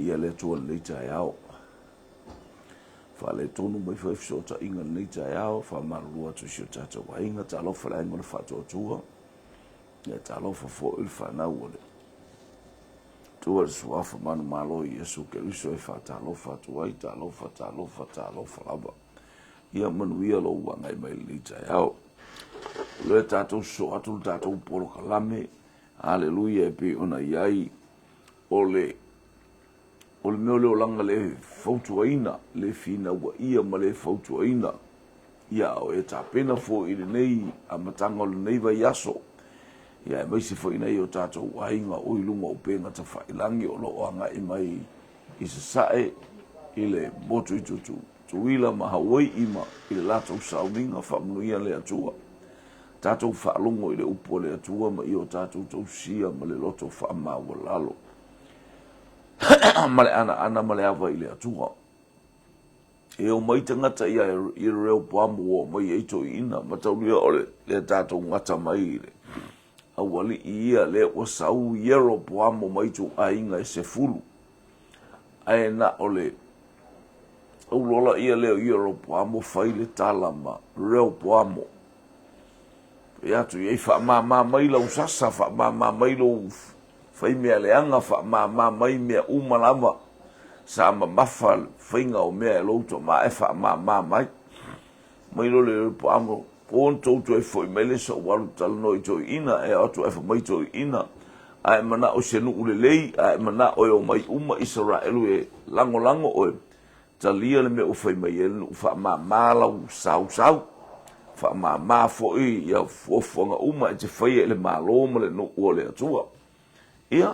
Viia le Atua i lenei taeao. Faaletonu mai foi fesootaiga i lenei taeao, faamalulu atu i si o tatou aiga, talofa le aiga o le Faatuatua, ia talofa foi le fanau o le Atua i le Suafa manumalo o Iesu Keriso e faatalofa atu ai, talofa, talofa, talofa lava. Ia manuia lou agai mai i lenei taeao. O lea tatou sosoo atu le tatou polokalame, haleluia e pei ona i ai o le o le mea o le olaga le fautuaina, le finauaia ma le fautuaina. Ia, o e tapena foi i lenei amataga o lenei vaiaso, ia aemaise foi nai o tatou aiga o i luga o upega tafailagi o lo o agai mai i Sasae i le motu i Tutuila ma Hawai'i ma i le latou sauniga, faamanuia le Atua. Tatou faalogo i le upu a le Atua ma ia o tatou tausia ma le loto faamaualalo ma le anaana ma le ava i le Atua. E omai tagata ia i Rehoboamu ua omai ai toeaiina, mataulia o le tatou gata mai i le aualii ia lea ua sau Ieroboamu mai ituaiga e 10. Ae na o le aulola ia lea o Ieroboamu fai le tala ma Rehoboamu. Fai atu i ai, faamama mai lau sasa, faamama mai lou fai mea leaga, faamama mai mea uma lava sa mamafa le faiga o mea e lou tama e faamama mai. Mai loa le Ieroboamu, po na tou toe foi mai le sou alu talanoa i toeaiina, e o atu ae fai mai toeaiina, a e manao i se nuu lelei, a e manao e omai uma Isaraelu e lagolago oe, Talia le mea ua fai mai ai le nuu, faamama lau sausau, faamama foi ia fuafuaga uma e te faia i le Malo ma le nuu o le Atua. Ia,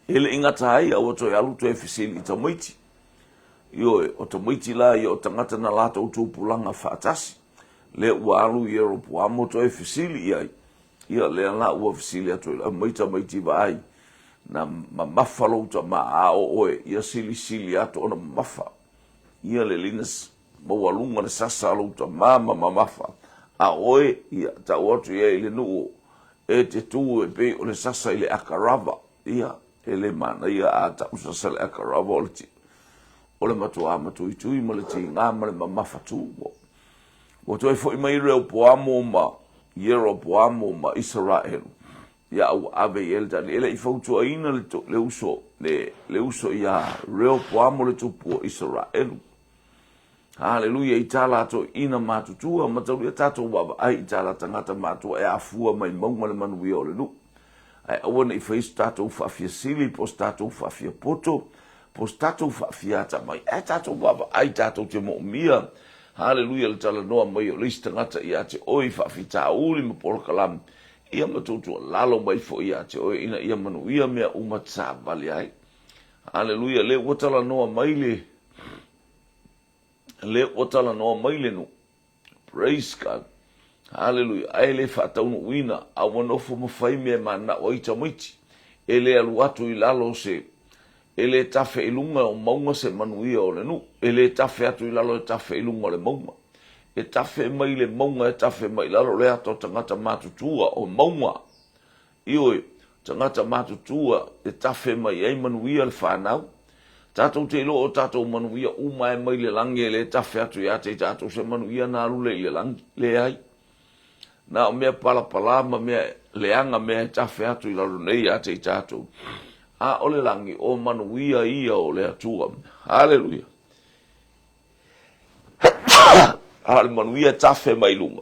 e le i gata ai, a ua toe alu toe fesili i tamaiti. Ioe, o tamaiti la ia o tagata na latou tupulaga faatasi, lea ua alu Ieropoamo toe fesili i ai, Ia, lea la ua fesili atu ai, aumai tamaiti vaai, na mamafa lou tama, a o oe, ia silisili atu ona mamafa. Ia le lina maualuga le sasa a lou tama ma mamafa, a o oe, ia, tau atu i ai i le nuu, e te tu e pei o le sasa i le akarava. Ia, e le manaia a tau sasa i le akarava o le ti, o le matuā matuitui ma le tigā ma le mamafa tu. Ua toe foi mai Reopoamo ma Ieropoamo ma Isaraelu, ia ua ave i ai le tali. E le i fautuaina le, le uso, le, le uso iā Reopoamo le tupu o Isaraelu. Haleluia i tā latou ina matutua, mataulia tatou vaavaai i tā la tagata matua e afua mai mauga le manuia o le nuu. Ae aua ne i fai se tatou faafiasili po o se tatou faafiapoto po o se tatou faafiatamai. Ae tatou vaavaai tatou te moomia, haleluia, le talanoa mai o le isi tagata ia te oe i faafitauli ma polokalame, ia ma tuutuualalo mai foi ia te oe ina ia manuia mea uma te savali ai. Haleluia, lea ua talanoa mai le, lea ua talanoa mai le nuu. Praise God. Haleluia. Ae le faataunuuina, a ua nofo ma fai mea e mananao ai tamaiti. E le alu atu i lalo se, e le tafe i luga o mauga se manuia o le nuu. E le tafe atu i lalo e tafe i luga o le mauga. E tafe mai le mauga e tafe mai i lalo le ata o tagata matutua o mauga. Ioe, tagata matutua e tafe mai ai manuia le fanau. Tatou te iloa o tatou manuia uma e mai le lagi e le tafe atu ia te i tatou se manuia na alu lea i le lagi. Leai. Na o mea palapala ma mea leaga mea e tafe atu i lalo nei ia te i tatou. A o le lagi, o manuia ia o le Atua. Haleluia. A o le manuia e tafe mai luga.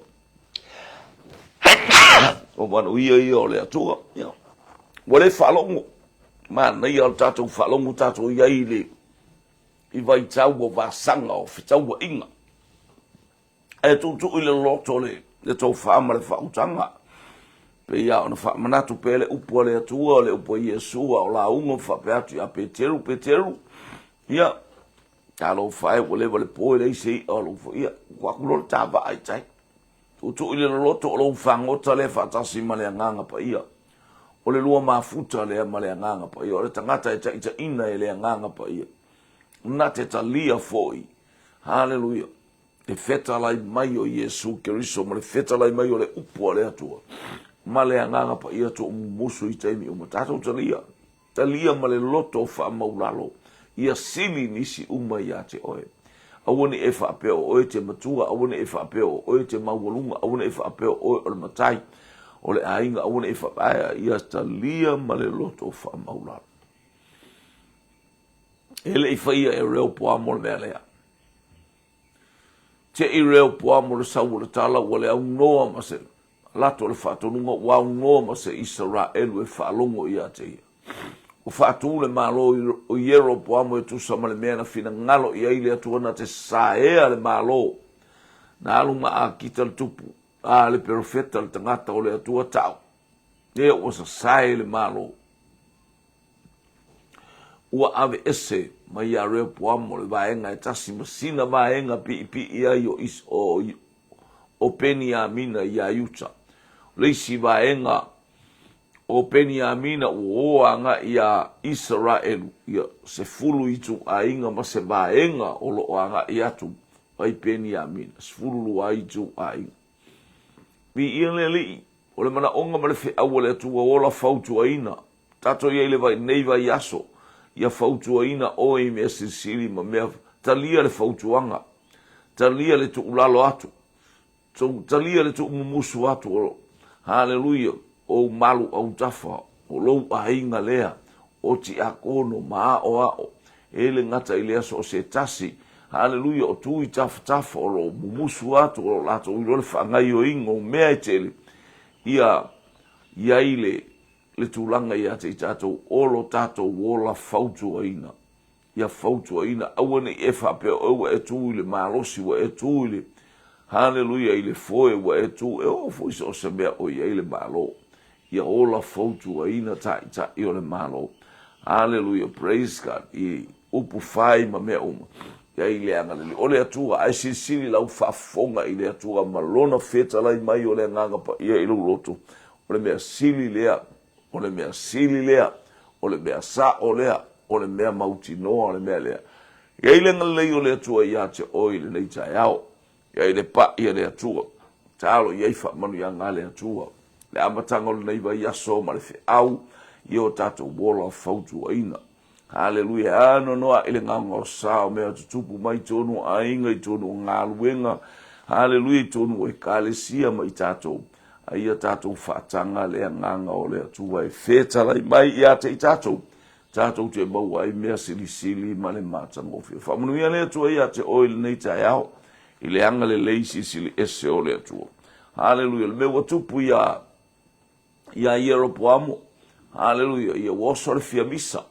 O manuia ia o le Atua. Ia. Ua le faalogo. Manaia o le tatou faalogo tatou i ai i le i vaitau o vasaga o fetauaiga. Ae tuutuu i le loto le, le tofa ma le faautaga. Pei lava ona faamanatu pea le upu a le Atua, le upu a Iesu a o lauga ma faapea atu ia Peteru, Peteru, ia, Talofa e, ua leva le po e leai se i'a o lou foi. Ia, ua aku loa le ta vaa i tai. Tuutuu i le loloto o lou fagota lea faatasi ma le Agaga Paia. O le lua mafuta lea ma le Agaga Paia. O le tagata e taitaiina e le Agaga Paia. Na te talia foi. Haleluia. Le fetalai mai o Iesu Keriso ma le fetalai mai o le upu a le Atua ma le Agaga Paia tuumumusu i taimi uma. Tatou talia. Talia ma le loto faamaulalo, ia sili nisi uma ia te oe. Aua ne i e faapea o oe e te matua, aua ne i e faapea o oe e te maualuga, aua ne i e faapea o oe o le matai o le aiga, aua ne i e faapea, ia talia ma le loto faamaulalo. E le i faia e Reopoamo le mea lea. Te i Reopoamo le sau o le tala ua le aunoa ma se lato le faatonuga ua aunoa ma se Isaraelu e faalogo ia te ia. Ua faatū le malo o Ieropoamo e tusa ma le mea na finagalo i ai le Atua na te saea le malo. Na alu ma Akita le tupu, a le perofeta le tagata o le Atua tau, Ea ua sasae le malo. Ua aveese mai iā Reopoamo le vaega e tasi ma sina vaega piipii ai o, o, o Peniamina iā Iuta. O le isi vaega o Peniamina ua o agai iā Isaraelu, ia 10 ituaiga ma se vaega o lo o agai atu ai Peniamina, 12 ituaiga. Viia le Alii, o le manaoga ma le feau a le Atua ola fautuaina. Tatou i ai i lenei vaiaso, ia fautuaina oe i mea silisili ma mea talia le fautuaga, talia le tuulalo atu, talia le tuumumusu atu o, haleluia, ou malu autafa, o lou aiga lea, o tiakono ma aoao, e le gata i lea so o se tasi, haleluia, o tu i tafatafa o lo o mumusu atu, o lo o latou iloa le faagaoioiga o mea e tele, ia i ai le le tulaga ia te i tatou o lo tatou ola fautuaina. Ia fautuaina, aua ne i e faapea oe ua e tu i le malosi, ua e tu i le, haleluia, i le foe, ua e tu, e oo foi so o se mea o i ai le Malo. Ia ola fautuaina taitai o le Malo. Haleluia, praise God, i upu fai ma mea uma. Ia i le agalelei o le Atua, ae silisili lau faafofoga i le Atua ma Lona fetalai mai o le Agaga Paia i lou loto, O le mea sili lea, o le mea sili lea, o le mea sao lea, o le mea mautinoa le mea lea. E i ai le agalelei o le Atua ia te oe i lenei taeao. E i ai le pai a le Atua. Tatalo i ai faamanuiaga a le Atua. Le amataga o lenei vaiaso ma le feau i o tatou ola fautuaina. Haleluia! E anoanoai le gaogaosa o mea tutupu mai i totonu o aiga, i totonu o galuega, haleluia, i totonu o ekalesia ma i tatou. A ia tatou faataga le agaga o le Atua e fetalai mai ia te i tatou, tatou te maua ai mea silisili ma le matagofie. Faamanuia le Atua ia te oe i lenei taeao, i le agalelei silisili ese o le Atua. Haleluia! Le mea ua tupu iā iā Ieropoamo, haleluia, ia ua oso le fia misa.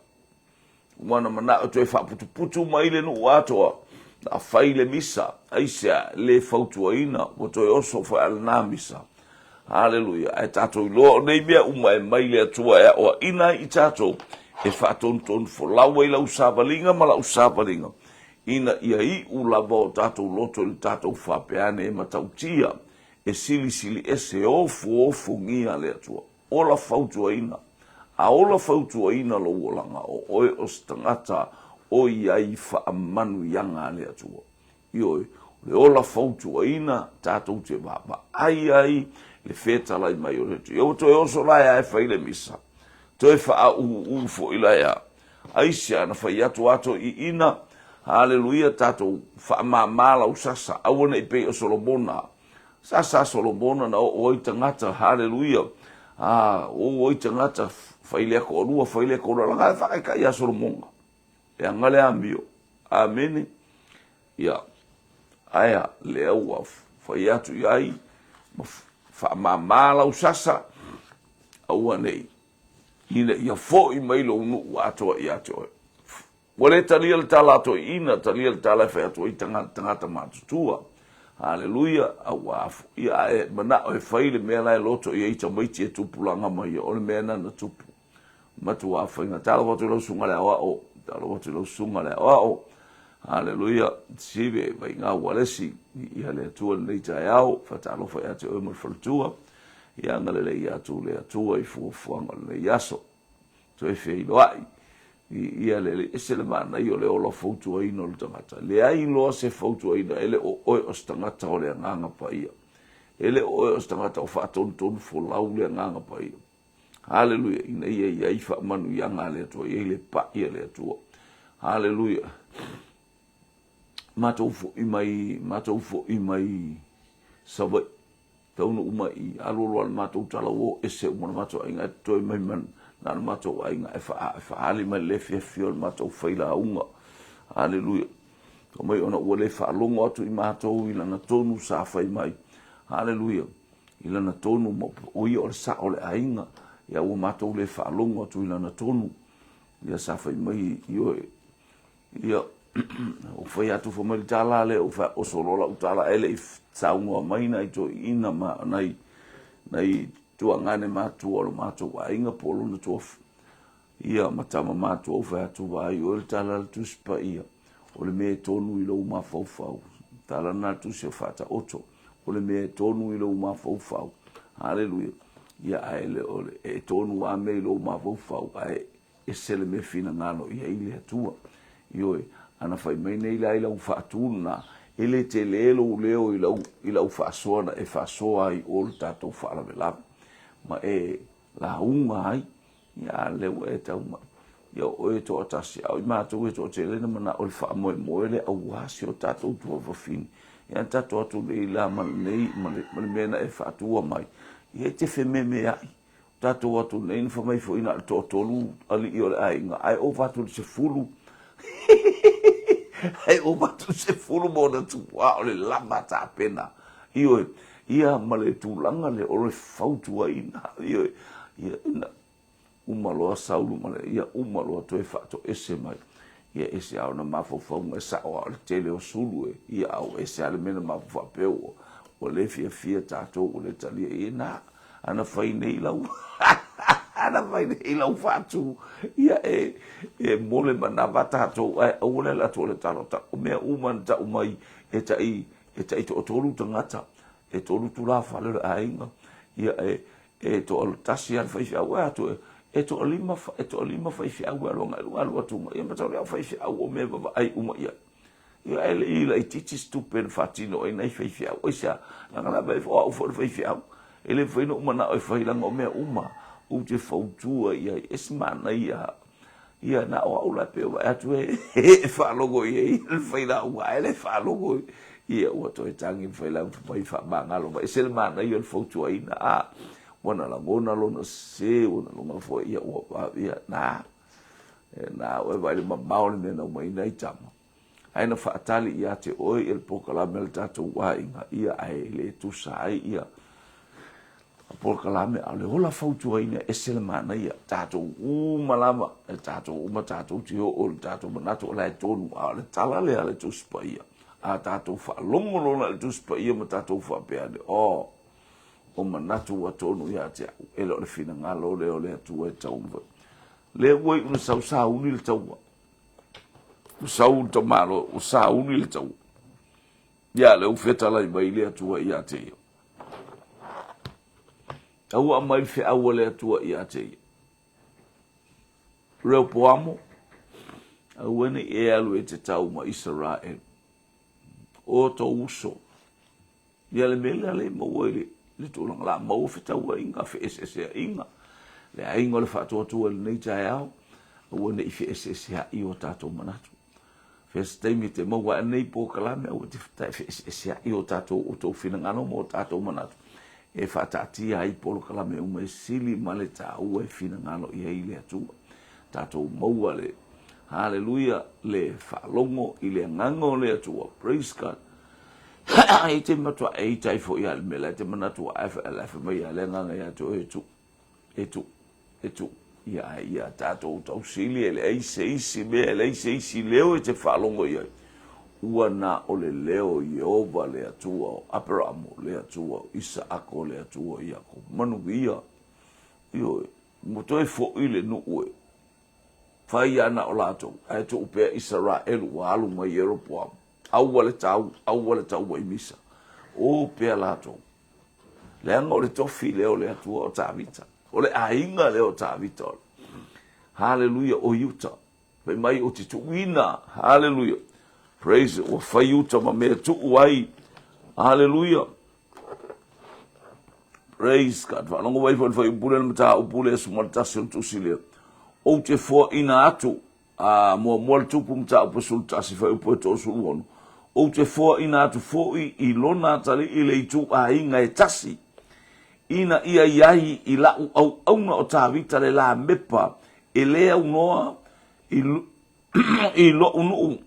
Ua na manao e toe faaputuputu mai le nuu atoa, na fai le misa, aisea, le fautuaina, ua toe oso foi a lena misa. Haleluia, ae tatou iloa o nei mea uma e mai le Atua e aoaina ai i tatou, e faatonutonu folau ai lau savaliga ma lau savaliga, ina ia iu lava o tatou loto i le tatou faapea ane e matautia e silisili ese, e ofuofugia le Atua. Ola fautuaina. A ola fautuaina lou olaga, o oe o se tagata o i ai faamanuiaga a le Atua. Ioe, o le ola fautuaina tatou te vaavaai ai le fetalai mai o le Atua. Ia ua toe oso la ea e fai le misa, toe faaūū foi la ea. Aisea na fai atu ato iina, haleluia, tatou faamāmā lau sasa, aua ne i pei o Solomona. Sasa Solomona na oo ai tagata, haleluia, a, oo ai tagata, fai lea toalua, fai lea toalua, laga e faataitai ia Solomona. E aga le amio. Amene. Ia, aea, lea ua fai atu i ai, ma faamāmā lau sasa, aua ne i, ina ia foi mai lou nuu atoa ia te oe. Ua le talia le tala a toeaiina, talia le tala e fai atu ai tagata matutua. Haleluia, a ua afoia ae manao e fai le mea la e loto i ai tamaiti e tupulaga mai ia, o le mea lena na tupu. Matua faigata lava atu i lau susuga le aoao, talofa atu i lau susuga le aoao. Haleluia, sive vaiga ualesi i le Atua lenei taeao, faatalofa ia te oe ma le faletua. Ia agalelei atu le Atua i fuafuaga o lenei aso. Toe feiloai i ia le ese le manaia o le ola fautuaina o le tagata. Leai loa se fautuaina, e le o oe o se tagata o le Agaga Paia. E le o oe o se tagata o faatonutonu folau le Agaga Paia. Haleluia, ina ia i ai faamanuiaga a le Atua, i ai le pa'i a le Atua. Haleluia. Matou foi mai, matou foi mai Savaii, taunuu mai i alu alu lava le matou tala ua o ese uma le matou aiga ae totoe mai ma na o le matou aiga e faaali mai le le fiafia o le matou failauga. Haleluia. Fai mai ona ua le faalogo atu i matou i lana tonu sa fai mai. Haleluia. I lana tonu, o ia o le sao o le aiga, ia ua matou le faalogo atu i lana tonu. Ia sa fai mai, ioe, ia, ua fai atu fai mai le tala lea, ua fai oso loa lau tala, ae le i saunoa mai nai toeaiina ma nai, nai tuagane matua o le matou aiga po o lona tua, ia ma tama matua ua fai atu, vaai oe le tala a le Tusi Paia, o le mea e tonu i lou mafaufau. Tala lena a le Tusi o Faataoto, o le mea e tonu i lou mafaufau. Haleluia. Ia, ae le o le, e tonu lava mea i lou mafaufau, ae ese le mea finagalo i ai le Atua. Ioe, ana fai mai nei la i lau faatu lena, e le tele lou leo i lau, i lau faasoa na e faasoa ai o le tatou faalavelave, ma e lauga ai, ia a lea ua e tau mai. Ia o oe e toatasi, a o i matou e toatele na manao i le faamoemoe lea aua si o tatou tuafafine. Ia na tatou atu nei la ma lenei, ma le, ma le mea na e faatua mai, ia e te fememeai. Tatou atu nei na fai mai foi na o le toatolu alii o le aiga ae ova atu i le 10 ae ova atu i le 10 ma ona tupu a o le lava tapena. Ioe, ia ma le tulaga lea o le fautuaina. Ioe, ia ina uma loa Saulu ma le ia uma loa toe faatoese mai. Ia ese lava ona mafaufauga e sao lava o le tele o sulu e ia a ua ese lava le mea na mafaufau faapea ua ua le fiafia tatou ua le talia ia na ana fai nei lau ana fai nei lau faatu ia e e mole manava tatou ae aua le ala atu o le talo ta o mea uma na tau mai e tai e tai toatolu tagata e tolu tulafale o le aiga ia e e toatasi lava le faifeau e atu e toalima e toalima faifeau e alu agai i luga alu atu ia ma tau le au faifeau o mea e vaavaai uma i ai. Ia ae le i laitiiti se tupe na faatino ai nai faifeau. Aisea? Leaga lava o au foi o le faifeau. E le mafai ona ou manao e fai leaga o mea uma ou te fautua i ai. E se manaia ia na o au la pei e vaai atu e faalogo i ai le failauga ae le faalogo ia ua toe tagi le failauga fai mai faamagalo mai. E ese le manaia o le fautuaina a ua na lagona lona sese ua na lagona foi ia ua ia na na ua vaai le mamao le mea na uma ai nai tama. Ae na faatali ia te oe ia le polokalame a le tatou aiga, ia ae le tusa ai ia polokalame, a o le ola fautuaina e ese le manaia, tatou uma lava, e tatou uma tatou te oo i le tatou manatu o la e tonu, a o le tala lea a le Tusi Paia, a tatou faalogo loa i le Tusi Paia ma tatou faapea ane, oh, o manatu ua tonu ia te au, e le o le finagalo lea o le Atua e tau. Lea ua iu ina sau sauni le taua. Ua sau le tamaloa, ua sauni le taua. Ia, lea ua fetalai mai le Atua ia te ia. A ua aumai le feau a le Atua ia te ia. Reopoamo, aua ne i e alu e te tau ma Isaraelu. O tou uso, Ia le mea lea le maua i le tulaga la maua fetauaiga, feeseeseaiga, le aiga o le faatuatua i lenei taeao, aua ne i feeseeseai o tatou manatu. Fea se taimi e te maua ai nei polokalame, aua te feeseeseai o tatou o tou finagalo ma o tatou manatu e faataatia ai polokalame uma e sili ma le taua e finagalo i ai le Atua. Tatou maua le Haleluia, le faalogo i le agaga o le Atua. Praise God. E te matua e ita ai foi a le mea la e te manatu ae la e fai mai a le agaga ia te oe e tuu, e tuu, e tuu. Ia ae ia tatou tausili e leai se isi mea, e leai se isi leo e te faalogo i ai. Ua na o le leo o Ieova le Atua o Aperamo, le Atua o Isaako, le Atua o Iakopo. Manuia. Ioe. Ua toe foi le nuu e fai lava na o latou, ae tuu pea Isaraelu ua alu mai Ieropoamo. Aua le tau, aua le taua i misa. O pea latou. Leaga o le tofi lea o le Atua o Tavita. O le aiga lea o Tavita. Haleluia, o Iuta. Fai mai ou te tuuina. Haleluia. Praise, ua fai uta ma mea tuu ai. Haleluia. Praise God. Faalogo mai foi le fuaiupu lea le mataupu lea 11 o le tusi lea. Ou te foaina atu, a muamua le tupu mataupu e 11 fuaiupu e 36. Ou te foaina atu foi i lona atalii le ituaiga e tasi, ina ia i ai i la'u auauna o Tavita le lamepa e le aunoa i, i lo'u nuu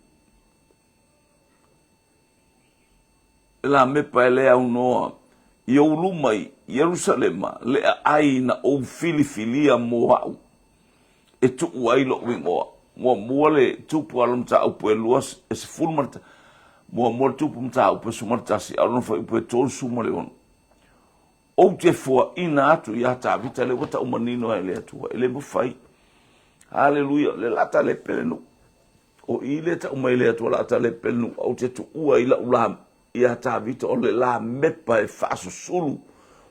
Le lamepa e le aunoa i ou luma i Ierusalema, le aai na ou filifilia mo a'u, e tuu ai lo'u igoa. Muamua le tupu a lona mataupu e lua e sefulu ma le muamua le tupu mataupu e 11 a o lona fuaiupu e 36. Ou te foaina atu iā Tavita, lea ua tau manino ai e le Atua, e le mafai. Haleluia, le la talepe le nuu. O i lea tau mai le Atua la talepe le nuu, ou te tuua i la'u la iā Tavita o le lamepa e faasusulu,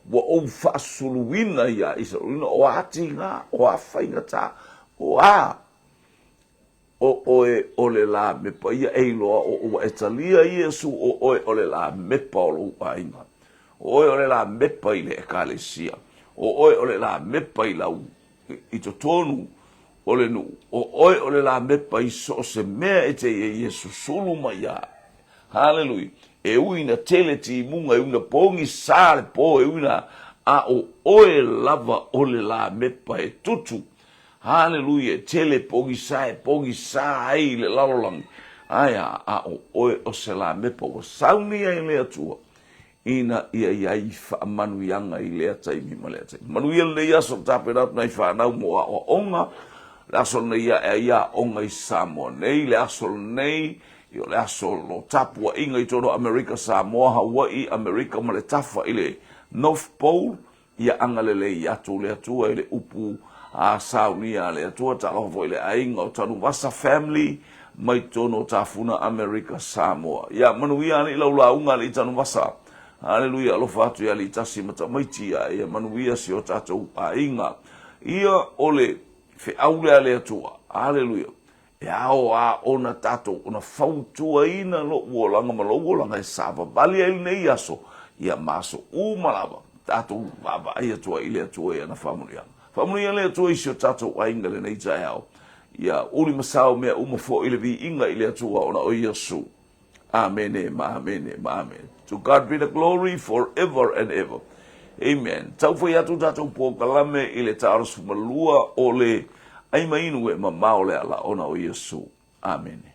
ua ou faasusuluina iā Isaraelu, o a tiga, o a faigata, o a O oe o le lamepa ia e iloa o ua e talia Iesu o oe o le lamepa o lou aiga. O oe o le lamepa i le ekalesia. O oe o le lamepa i lau i totonu o le nuu. O oe o le lamepa i so o se mea e te i ai e susulu mai ia. Haleluia. E ui ina tele timuga, e ui ina pogisa le po, e ui ina a o oe lava o le lamepa e tutu. Haleluia, e tele pogisa e pogisa ai i le lalolagi, ae a, a o oe o se lamepa ua sauni ai le Atua, ina ia i ai faamanuiaga i lea taimi ma lea taimi. Manuia lenei aso, tapena atu nai fanau mo aoaoga, le aso lenei ae ai aoga i Samoa nei, le aso lenei, o le aso o tapuaiga i totonu o Amerika, Samoa, Hawaii, Amerika ma le tafa i le North Pole, Ia agalelei atu le Atua i le upu a saunia a le Atua. Talofa foi i le aiga o Tanuvasa family mai totonu o Tafuna Amerika Samoa. Ia manuia alii lau lauga alii Tanuvasa. Haleluia alofa atu ia alii tasi ma tamaiti a ia manuia si o tatou aiga. Ia o le feau lea a le Atua. Haleluia. E ao a ona tatou ona fautuaina lo'u olaga ma lou olaga e savavali ai lenei aso, ia ma aso uma lava, tatou vaavaai atu ai i le Atua i ana faamanuiaga. Faamanuia le Atua i si o tatou aiga i lenei taeao. Ia uli ma sao mea uma foi le viiga i le Atua ona o Iesu. Amene ma amene ma amene. To God be the glory forever and ever. Amen. Tau fai atu tatou polokalame i le taara 12 o le ai ma inu e mamao le ala ona o Iesu. Amene.